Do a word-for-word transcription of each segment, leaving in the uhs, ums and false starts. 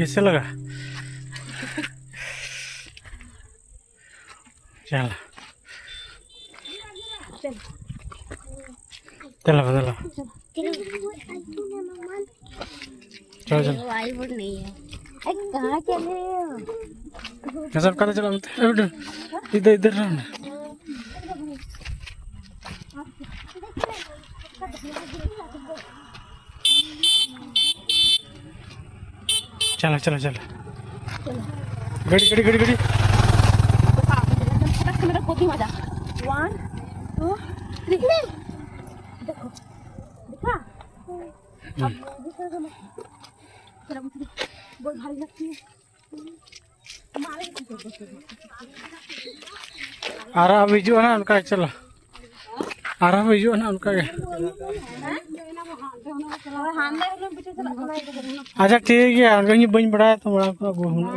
कैसे लगा? चल। चलो, चलो। चलो, चलो। भाई बोल नहीं है। अरे, कहाँ चले हो? ये सब कहाँ चला? इधर, इधर रहो ना। चलो, चलो, चलो। गड़ी, गड़ी, गड़ी, गड़ी। फटक से मेरा गोदी में आ जा। One, two, three। देखो, देखा? अब दूसरा को मैं, चलो, बहुत भारी लगती है। ᱟᱨᱦᱚᱸ ᱦᱤᱡᱩᱜᱼᱟ ᱱᱟᱦᱟᱜ ᱚᱱᱠᱟ ᱜᱮ, ᱪᱚᱞᱚ᱾ ᱟᱨᱦᱚᱸ ᱦᱤᱡᱩᱜᱼᱟ ᱱᱟᱦᱟᱜ ᱚᱱᱠᱟ ᱜᱮ᱾ ᱟᱪᱪᱷᱟ, ᱴᱷᱤᱠ ᱜᱮᱭᱟ, ᱚᱱᱠᱟ ᱤᱧ ᱵᱟᱹᱧ ᱵᱟᱲᱟᱭᱟ ᱛᱚ, ᱢᱟᱲᱟᱝ ᱠᱷᱚᱱᱟᱜ ᱜᱚ ᱦᱩᱱᱟᱹᱜ᱾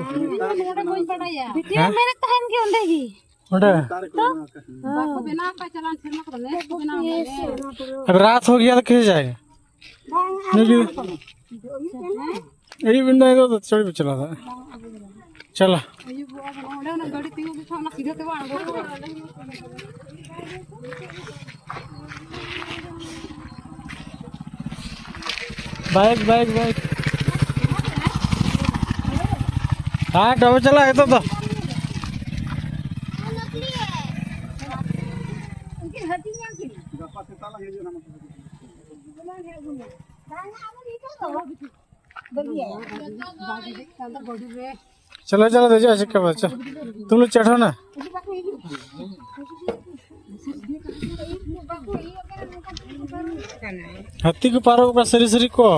ᱵᱷᱤᱛᱤᱨ ᱨᱮ ᱢᱮᱱᱮᱫ ᱛᱟᱦᱮᱱ ᱜᱮ ᱚᱸᱰᱮ ᱜᱮ᱾ ᱚᱸᱰᱮ? ᱵᱟᱠᱚ ᱵᱮᱱᱟᱣ ᱟᱠᱟᱫ ᱪᱟᱞᱟᱣ ᱥᱮᱨᱢᱟ ᱠᱚᱫᱚ, ᱱᱮᱥ ᱠᱚ ᱵᱮᱱᱟᱣ ᱟᱠᱟᱫ᱾ ᱟᱵ ᱨᱟᱛ ᱦᱳ ᱜᱮᱭᱟ ᱛᱚ ᱠᱮᱥᱮ ᱡᱟᱭᱮᱜᱟ? ᱟᱹᱭᱩᱵ ᱵᱮᱲᱟ ᱫᱚ ᱪᱚᱲ ᱯᱮ ᱪᱟᱞᱟᱣ ᱫᱟᱲᱮᱭᱟᱜᱼᱟ᱾ ᱪᱟᱞᱟ᱾ ᱟᱹᱭᱩᱵ ᱵᱮᱲᱟ ᱫᱚ ᱚᱸᱰᱮ ᱚᱱᱟ ᱜᱟᱹᱰᱤ ᱛᱤᱸᱜᱩ ᱜᱮ ᱠᱷᱟᱱ ᱚᱱᱟ ᱥᱤᱫᱷᱟᱹ ᱛᱮ ᱵᱟᱝ ᱟᱬᱜᱚ ᱠᱚᱜᱼᱟ᱾ Bike, bike, bike. ᱦᱮᱸ, ᱰᱚᱵᱚ ᱪᱟᱞᱟᱜ ᱱᱤᱛᱚᱜ ᱫᱚ᱾ ᱩᱱᱠᱤᱱ ᱦᱟᱹᱴᱤᱧ ᱧᱟᱢ ᱠᱤᱱᱟ᱾ ᱜᱟᱯᱟ ᱥᱮᱛᱟᱜ ᱞᱟᱝ ᱦᱤᱡᱩᱜᱼᱟ ᱱᱟᱦᱟᱜ᱾ ᱵᱟᱝ, ᱟᱵᱚ ᱱᱤᱛᱚᱜ ᱫᱚ᱾ ᱪᱚᱞᱚ, ᱪᱚᱞᱚ, ᱫᱮᱡᱚᱜᱼᱟ, ᱪᱮᱫ ᱠᱟ ᱵᱟᱝ? ᱪᱚ, ᱛᱩᱞᱩᱡ ᱪᱟᱴᱷᱚᱱᱟ᱾ ᱦᱟᱹᱛᱤ ᱠᱚ ᱯᱟᱨᱚᱢᱚᱜ ᱠᱟᱱᱟ, ᱥᱟᱹᱨᱤ ᱥᱟᱹᱨᱤ ᱠᱚ᱾